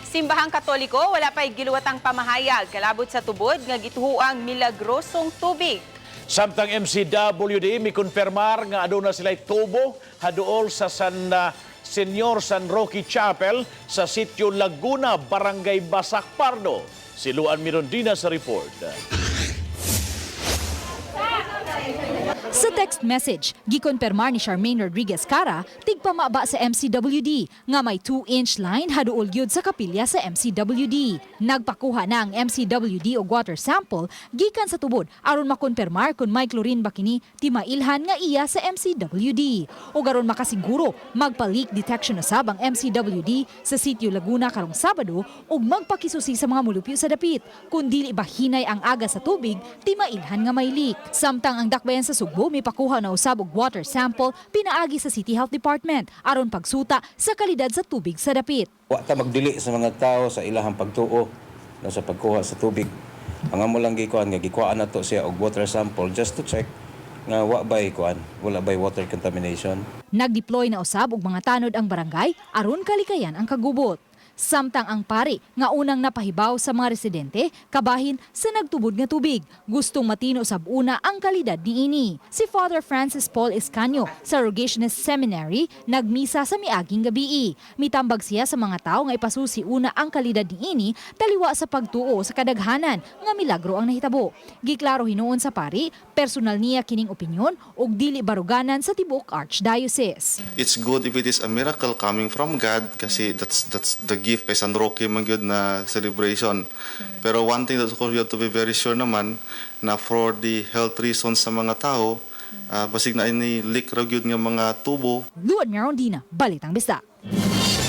Simbahang Katoliko wala pa'y giluwatang pamahayag kalabot sa tubod nga gituhuang milagrosong tubig. Samtang MCWD mikonfirmar nga aduna sila tubo haduol sa San Senyor San Roque Chapel sa Sitio Laguna, Barangay Basak Pardo. Si Luan Mirondina sa report. Sa text message, gikonpermar ni Charmaine Rodriguez Cara, tigpamaba sa MCWD, nga may 2-inch line haduol gyud sa kapilya sa MCWD. Nagpakuha na ang MCWD og water sample gikan sa tubod aron makonpermar kung may chlorine ba kini timailhan nga iya sa MCWD. O aron makasiguro, magpa-leak detection usab ang MCWD sa Sitio Laguna karong Sabado ug magpakisusi sa mga mulupyo sa dapit. Kung dili ba hinay ang aga sa tubig, timailhan nga may leak. Samtang ang dakbayan sa Sugbo mipakuha na usab og water sample pinaagi sa City Health Department aron pagsuta sa kalidad sa tubig sa dapit. Wa ta magdili sa mga tao sa ilahang pagtuo no, sa pagkuha sa tubig. Ang amo lang gikuan nga gikuhaan nato siya og water sample just to check nga wa bay kuan, wala bay water contamination. Nagdeploy na usab og mga tanod ang barangay aron kalikayan ang kagubot. Samtang ang pari nga unang napahibaw sa mga residente kabahin sa nagtubod nga tubig. Gustong matino sab una ang kalidad niini. Si Father Francis Paul Escaño sa Rogationist Seminary nagmisa sa miaging gabii. Mitambag siya sa mga tao nga ipasusi una ang kalidad niini taliwa sa pagtuo sa kadaghanan nga milagro ang nahitabo. Giklaro hinuon sa pari, personal niya kining opinyon ug dili baruganan sa tibuok Archdiocese. It's good if it is a miracle coming from God kasi that's the gift kay San Roque man gyud na celebration. Pero one thing that, of course, we have to be very sure naman na for the health reasons sa mga tao, basig na ini leak ra gyud nga mga tubo. Luan Mirondina, Balitang Bisdak.